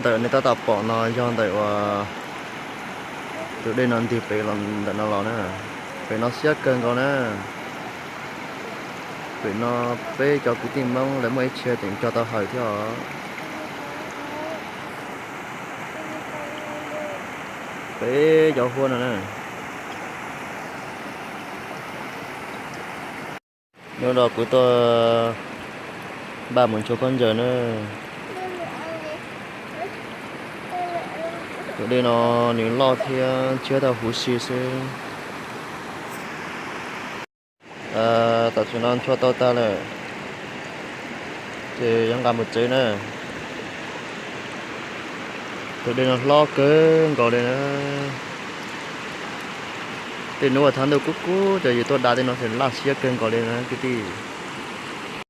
Ntawm nej tab tom pom no yog ntawm uas tus dej no ntig pem los ntawm no los na. Pem no siab kawg nkaus na. Pem no peb cov kwv tij Hmoob lawv muaj ib txhia tseem cog tau hawm thiab os. Peb cov huab no na. Hnub no kuv tuaj npaj mus nchuav khaub ncaws na. Tus dej no nws loj thiab tshiab tau huv si xwb. Tam sim no nchuav tau tag lawm, ces yuav nqa mus tsev na. Tus dej no hlob kawg nkaus li na. Tej hnub uas thaj ntuj kub kub ces yus tuaj da tej no ces laj siab kawg nkaus li na kwv tij.